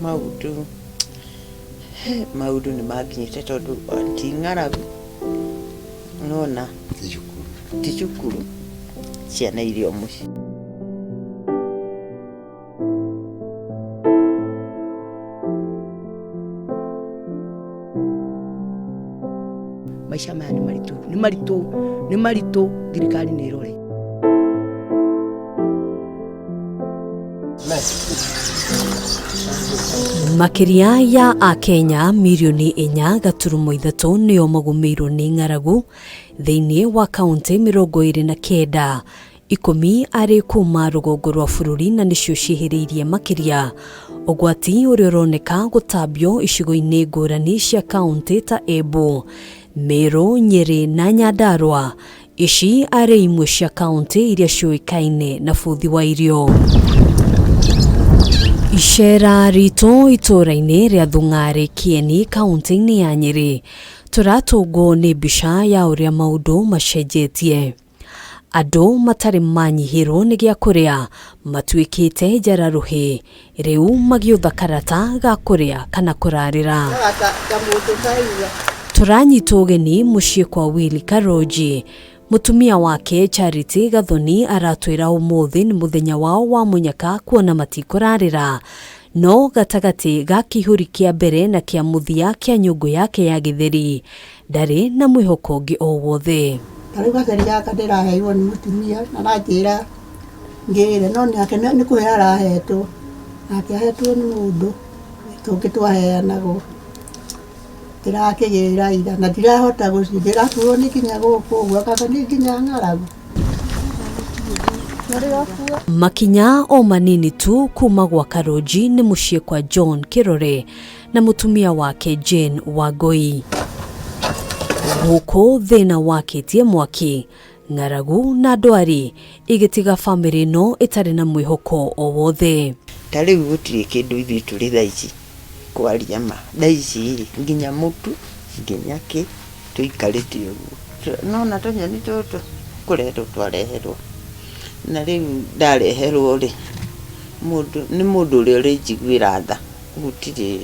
Maũndũ, maũndũ nĩ manginyĩte tondũ ti ng'aragu, nĩwona ti cukuru, ciana irĩ o mũciĩ. Maica maya nĩ maritũ, nĩ maritũ, nĩ maritũ, thirikari nĩ ĩrore. Makĩria ya Akenya mirioni 4.3 nĩo magũmĩirwo nĩ ng'aragu thĩinĩ wa kaunti 29, 10 arĩ kuma rũgongo rwa bũrũri na nĩcio ciĩhĩrĩirie makĩria ũgwati ũrĩa ũroneka gũtambio icigo-inĩ ngũrani cia kaunti ta Embu, Meru, Nyeri na Nyandarua. Ici arĩ imwe cia kaunti iria ciũĩkaine na bũthi wa irio. Icera ritũ itũũra-inĩ rĩa Thung'arĩ Kĩeni kaunti-inĩ ya Nyĩrĩ tũratũngwo nĩ mbica ya ũrĩa maũndũ macenjetie. Andũ matarĩ manyihĩrwo nĩ gĩa kũrĩa matuĩkĩte njara rũhĩ rĩu magĩũtha karata ga kũrĩa kana kũrarĩra. Tũranyitwo ũgeni mũciĩ kwa Willy Karonji. Mũtumia wake Charity Gathoni aratwĩra ũmũthĩ nĩ mũthenya wao wa mũnyaka kuona matikũrarĩra. No gatagatĩ ga kĩihũri kĩa mbere na kĩa mũthia kĩa nyũngũ yake ya gĩtheri ndarĩ na mwĩhoko ũngĩ o wothe. Ta rĩu gaceri gaka ndĩraheirwo nĩ mũtumia na aranjĩra ngĩre no nake nĩ kũhe arahetwo, nake ahetwo nĩ mũndũ tũngĩ twaheanagwo. Ndĩrakĩgĩra ira na ndirahota gũciĩ ndĩrakuo nĩ nginya gũkũ ũguo kaba nĩ nginya ng'aragu. Makinya o manini tu kuma gwa Karũnji nĩ mũciĩ kwa John Kĩrore na mũtumia wake Jane Wangũi. Gũkũ thĩna wakĩtie mwaki, ng'aragu na ndwari igĩtiga bamĩrĩ ĩno ĩtarĩ na mwĩhoko o wothe. Ta rĩu gũtirĩ kĩndũ ithuĩ tũrĩ thaa ici kwaria ma, thaa ici rĩ nginya mũtu nginya kĩ tũikarĩte ũguo. Nĩwona tũnyeni tũtũ kũreherwo twareherwo, na rĩu ndareherwo rĩ, mũndũ nĩ mũndũ ũrĩa ũrĩnjiguĩra tha, gũtirĩ,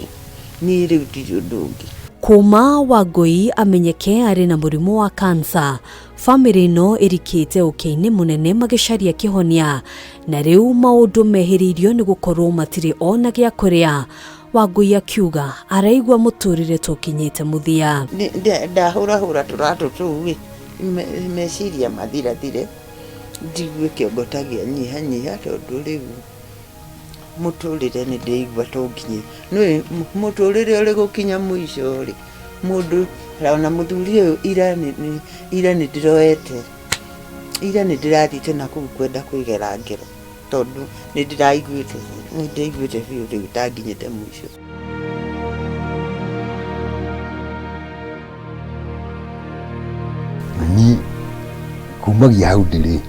niĩ rĩu ndirĩ ũndũ ũngĩ. Kuma Wangũi amenyeke arĩ na mũrimũ wa kansa, bamĩrĩ ĩno ĩrikĩte ũkĩa-inĩ mũnene magĩcaria kĩhonia, na rĩu maũndũ mehĩrĩirio nĩ gũkorwo matirĩ ona gĩa kũrĩa. Wangũi akiuga araigua mũtũrĩre tũkinyĩte mũthia. Ndahũrahũra tũratũ tũu ĩ, meciria mathirathire, njigue kĩongo ta kĩanyihanyiha tondũ rĩu mũtũrĩre nĩ ndĩraigua to nginya, nĩũĩ mũtũrĩre ũrĩ gũkinya mũico rĩ, mũndũ ona mũthuri ũyũ ira nĩ ndĩroete, ira nĩ ndĩrathiĩte nakũu kwenda kwĩgera ngero tondũ nĩ ndĩraiguĩte, nĩ ndĩraiguĩte biũ rĩu ta nginyĩte mũico. Niĩ kumagia hau ndĩrĩ,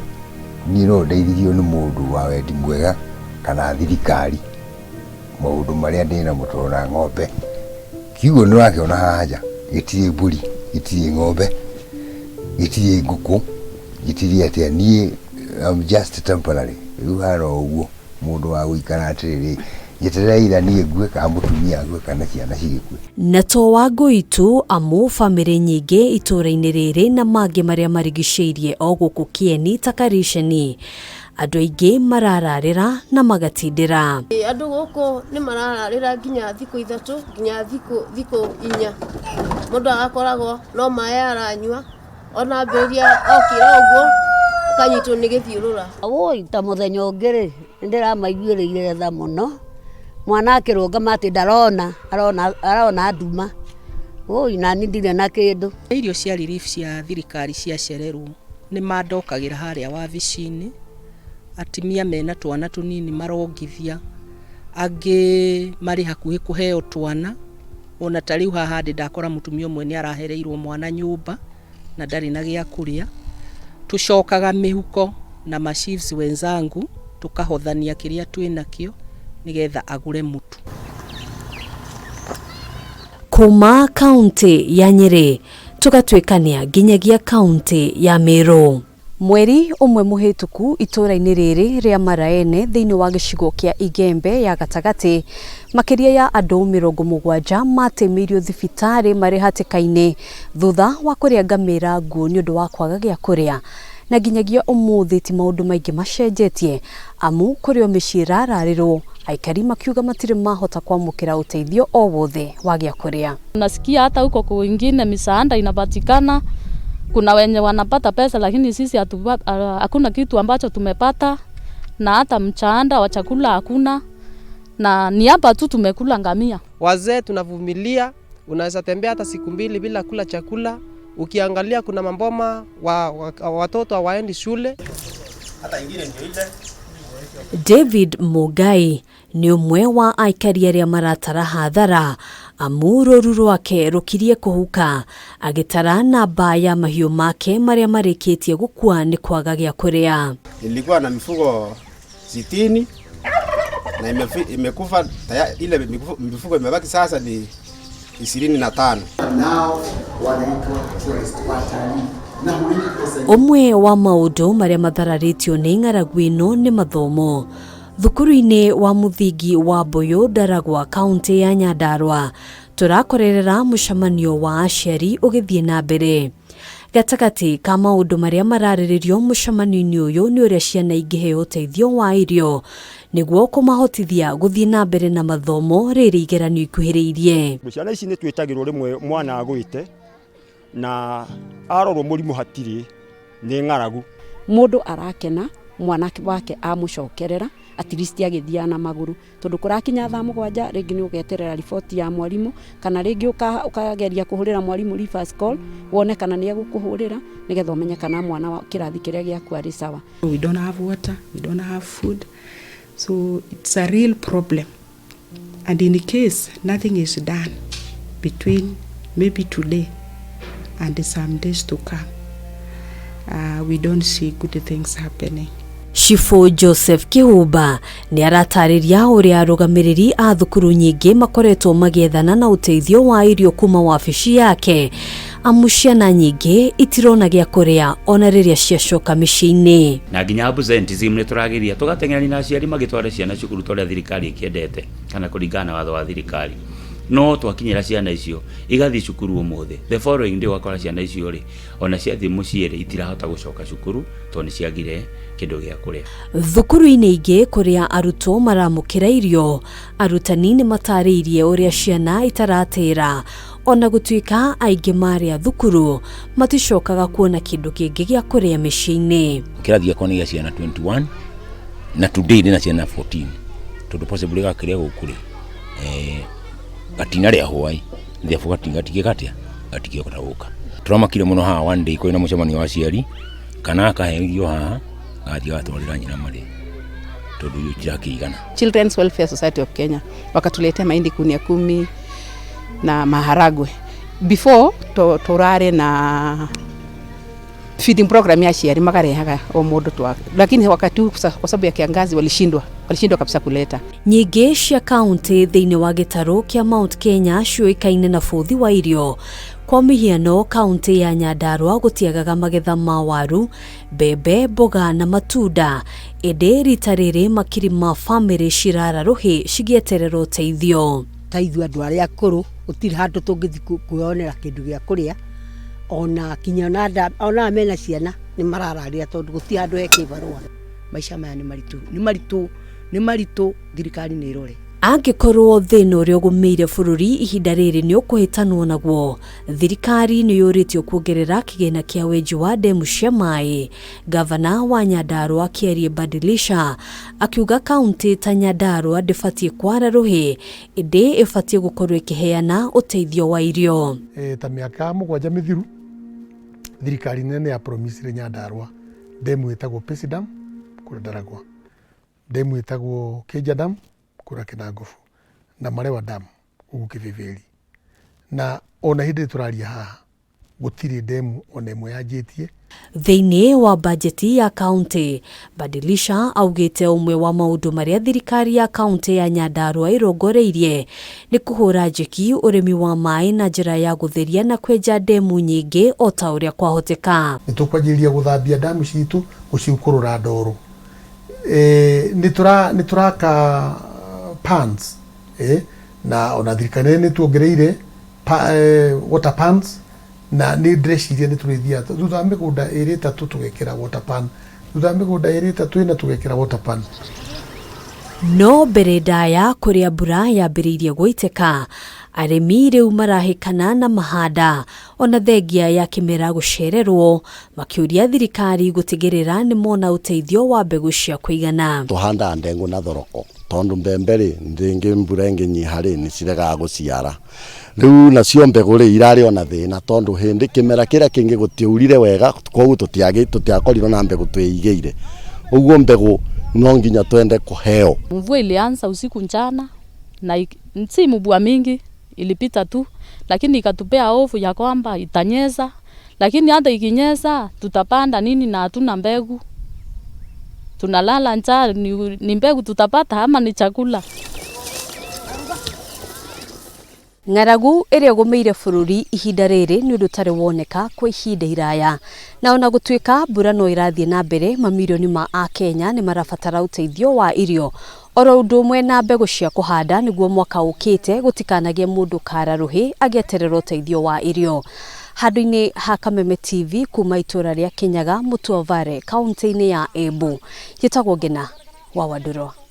niĩ no ndeithirio nĩ mũndũ wa wendi mwega kana thirikari maũndũ marĩa ndĩnamo tondũ na ng'ombe. Kiugũ nĩ ũrakĩona haha nja gĩtirĩ mbũri, gĩtirĩ ng'ombe, gĩtirĩ ngũkũ, gĩtirĩ atĩa. Niĩ I'm just temporary, rĩu hana o ũguo mũndũ wa gũikara atĩrĩrĩ, njeterera either niĩ ngue kana mũtumia akue kana ciana cigĩkue. Na to Wangũi tu amu bamĩrĩ nyingĩ itũũra-inĩ rĩrĩ na mangĩ marĩa marigicĩirie o gũkũ Kĩeni ta Kariceni, andũ aingĩ marararĩra na magatindĩra. Andũ gũkũ nĩ marararĩra nginya thikũ 3 nginya thikũ 4, mũndũ agakoragwo no maĩ aranyua, ona ambĩrĩria okĩra ũguo akanyitwo nĩ gĩthiũrũra. Woi ta mũthenya ũngĩ rĩ, nĩ ndĩramaiguĩrĩire tha mũno, mwana akĩrũgama atĩ ndarona, arona nduma, woi nani ndirĩ na kĩndũ. Irio cia relief cia thirikari ciacererwo nĩ mandokagĩra harĩa wabici-inĩ, atumia mena twana tũnini marongithia, angĩ marĩ hakuhĩ kũheo twana, ona ta rĩu haha ndĩ ndakora mũtumia ũmwe nĩ arahereirwo mwana nyũmba na ndarĩ na gĩa kũrĩa. Tũcokaga mĩhuko na ma chiefs wenzangu tũkahothania kĩrĩa twĩnakĩo nĩgetha agũre mũtu. Kuma kaunti ya Nyĩrĩ tũgatuĩkania nginyagia kaunti ya Meru. Mweri ũmwe mũhĩtũku itũũra-inĩ rĩrĩ rĩa Maraene thĩinĩ wa gĩcigo kĩa Igembe ya gatagatĩ, makĩria ya andũ 70 matĩmĩirio thibitarĩ marĩ hatĩka-inĩ thutha wa kũrĩa ngamĩra nguũ nĩ ũndũ wa kwaga gĩa kũrĩa. Na nginyagia ũmũthĩ ti maũndũ maingĩ macenjetie, amu kũrĩ o mĩciĩ ĩrararĩrwo, aikari makiuga matirĩ mahota kwamũkĩra ũteithio o wothe wa gĩa kũrĩa. Unasikia hata huko kwingine misaada inapatikana, kuna wenye wanapata pesa, lakini sisi hakuna kitu ambacho tumepata, na hata msaada wa chakula hakuna, na ni hapa tu tumekula ngamia. Wazee tunavumilia, unaweza tembea hata siku 2 bila kula chakula. Ukiangalia kuna mamboma watoto hawaendi shule. David Mugai nĩ ũmwe wa aikari arĩa maratara hathara, amu rũru rwake rũkirie kũhuka agĩtara namba ya mahiũ make marĩa marĩkĩtie gũkua nĩ kwaga gĩa kũrĩa. Nilikuwa na mifugo 60 na imekufa ile mifugo imebaki sasa ni 25. Nao wanaitwa tourist, watalii. Ũmwe wa maũndũ marĩa mathararĩtio nĩ ng'aragu ĩno nĩ mathomo. Thukuru-inĩ wa mũthingi wa Mbũyũ Ndaragwa kaunti ya Nyandarua tũrakorerera mũcemanio wa aciari ũgĩthiĩ na mbere. Gatagatĩ ka maũndũ marĩa mararĩrĩrio mũcemanio-inĩ ũyũ nĩ ũrĩa ciana ingĩheo ũteithio wa irio nĩguo kũmahotithia gũthiĩ na mbere na mathomo rĩrĩ igeranio ikuhĩrĩirie. Ciana ici nĩ twĩtagĩrwo rĩmwe mwana agwĩte na arorwo mũrimũ hatirĩ nĩ ng'aragu. Mũndũ arakena mwana wake amũcokerera at least agĩthiaga na magũrũ, tondũ kũrakinya thaa 7 rĩngĩ nĩ ũgeterera riboti ya mwarimũ, kana rĩngĩ ũkageria kũhũrĩra mwarimũ reverse call wone kana nĩ egũkũhũrĩra nĩgetha ũmenye kana mwana wa kĩrathi kĩrĩa gĩaku arĩ sawa. We don't have water, we don't have food, so it's a real problem. And in case nothing is done between maybe today and some days to come, we don't see good things happening. Shifu Joseph Kihumba nĩ aratarĩria ũrĩa arũgamĩrĩri a thukuru nyingĩ makoretwo magĩethana na ũteithio wa irio kuma wabici yake, amu ciana nyingĩ itirona gĩa kũrĩa ona rĩrĩa ciacoka mĩciĩ-inĩ. Na nginya absenteeism nĩ tũrageria tũgateng'erania na aciari magĩtwara ciana cukuru ta ũrĩa thirikari ĩkĩendete kana kũringana na watho wa thirikari. No twakinyĩra ciana icio igathiĩ cukuru ũmũthĩ, the following day ũgakora ciana icio rĩ ona ciathiĩ mũciĩ rĩ itirahota gũcoka cukuru tondũ nĩ ciagire kĩndũ gĩa kũrĩa. Thukuru-inĩ ingĩ kũrĩa arutwo maramũkĩra irio, arutani nĩ matarĩirie ũrĩa ciana itaratĩra ona gũtuĩka aingĩ marĩa thukuru maticokaga kuona kĩndũ kĩngĩ gĩa kũrĩa mĩciĩ-inĩ. Kĩrathi gĩakwa nĩ gĩa ciana 21 na today ndĩna ciana 14 tondũ possibly gakĩrĩa gũkũ rĩ gatina rĩa hwaĩ therefore gatingĩkatia gatingĩhota gũka. Tũramakire mũno haha one day kwĩna mũcemanio wa aciari kana akaheo irio haha gathiĩ gatwarĩra nyina marĩ tondũ irio itirakĩigana. Children's Welfare Society of Kenya wakatuletea mahindi gunia 10 na maharagwe. Before turare na feeding program ya aciari makarehaga o mũndũ twa, lakini wakati huu kwa sababu ya kiangazi walishindwa kabisa kuleta. Nyingĩ cia kaunti thĩinĩ wa gĩtarũ kĩa Mount Kenya ciũĩkaine na bũthi wa irio. Kwa mĩhiano kaunti ya Nyandarua gũtiagaga magetha ma waru, mbembe, mboga na matunda, ĩndĩ rita rĩrĩ makiri ma bamĩrĩ cirara rũhĩ cigĩeterera ũteithio. Ta ithuĩ andũ arĩa akũrũ gũtirĩ handũ tũngĩthiĩ kwĩyonera kĩndũ gĩa kũrĩa, ona kinya ona mena ciana nĩ marararĩra tondũ gũtirĩ handũ he kĩbarũa. Maica maya nĩ maritũ, nĩ maritũ, nĩ maritũ, thirikari nĩ ĩrore. Angĩkorwo thĩna ũrĩa ũgũmĩire bũrũri ihinda rĩrĩ nĩ ũkũhĩtanwo naguo, thirikari nĩ yũrĩtio kuongerera kĩgĩna kĩa wenji wa ndemu cia maĩ. Gavana wa Nyandarua Kĩarie Badilisha akiuga kaunti ta Nyandarua ndĩbatiĩ kwara rũhĩ, ĩndĩ ĩbatiĩ gũkorwo ĩkĩheana ũteithio wa irio. Ta mĩaka 7 mĩthiru thirikari nene ya promisire Nyandarua ndemu ĩtagwo Pesi Dam kũrĩa Ndaragwa, ndemu ĩtagwo Keja Dam kũrĩa Kinangofu, na Marewa Dam gũkũ Kĩbĩbĩri. Na ona hĩndĩ tũraria haha Gũtirĩ ndemu ona ĩmwe yanjĩtie. Thĩinĩ wa bajeti ya kauntĩ, Badilisha augĩte ũmwe wa maũndũ marĩa thirikari ya kauntĩ ya Nyandarua ĩrongoreirie nĩ kũhũra njeki ũrĩmi wa maĩ na njĩra ya gũtheria na kwenja ndemu nyingĩ o ta ũrĩa kwahoteka. Nĩ tũkwanjĩrĩria gũthambia ndamu citũ, gũciũkũrũra ndoro. E, nĩ tũraka pans e, na ona thirikari nĩ tuongereire pa, e, water pans, na nĩ ndĩreciria nĩ tũrĩthiaga thutha wa mĩgũnda ĩrĩ ĩtatũ tũgekĩra water pan, thutha wa mĩgũnda ĩrĩ ĩtatũ ĩna tũgekĩra water pan. No mbere ndaya kũrĩa mbura yambĩrĩirie gũitĩka, arĩmi rĩu marahĩkana na mahanda ona thengia ya kĩmera gũcererwo, makĩũria thirikari gũtigĩrĩra nĩ mona ũteithio wa mbegũ cia kũigana. Tũhandaga ndengũ na thoroko tondũ mbembe rĩ, rĩngĩ mbura ĩngĩnyiha rĩ, nĩ ciregaga gũciara. Rĩu nacio mbegũ rĩ, irarĩ ona thĩna tondũ hĩndĩ kĩmera kĩrĩa kĩngĩ gũtiaurire wega, koguo tũtiakorirwo na mbegũ twĩigĩire. Ũguo mbegũ no nginya twende kũheo. Mvua ilianza usiku mchana na si mvua mingi, ilipita tu, lakini ikatupea hofu ya kwamba itanyesha, lakini hata ikinyesha tutapanda nini na hatuna mbegu? Tunalala njaa, ni mbegu tutapata ama ni chakula? Ng'aragu ĩrĩa ĩgũmĩire bũrũri ihinda rĩrĩ nĩ ũndũ ũtarĩ woneka kwa ihinda iraya, na ona gũtuĩka mbura no ĩrathiĩ na mbere, mamirioni ma akenya nĩ marabatara ũteithio wa irio oro ũndũ ũmwe na mbegũ cia kũhanda nĩguo mwaka ũkĩte gũtikanagĩe mũndũ kara rũhĩ agĩeterera ũteithio wa irio. Handũ-inĩ ha Kameme TV kuma itũra rĩa Kinyaga, Mutuavare, kaunti-inĩ ya Embu, njĩtagwo Ngina wa Wandũrũ.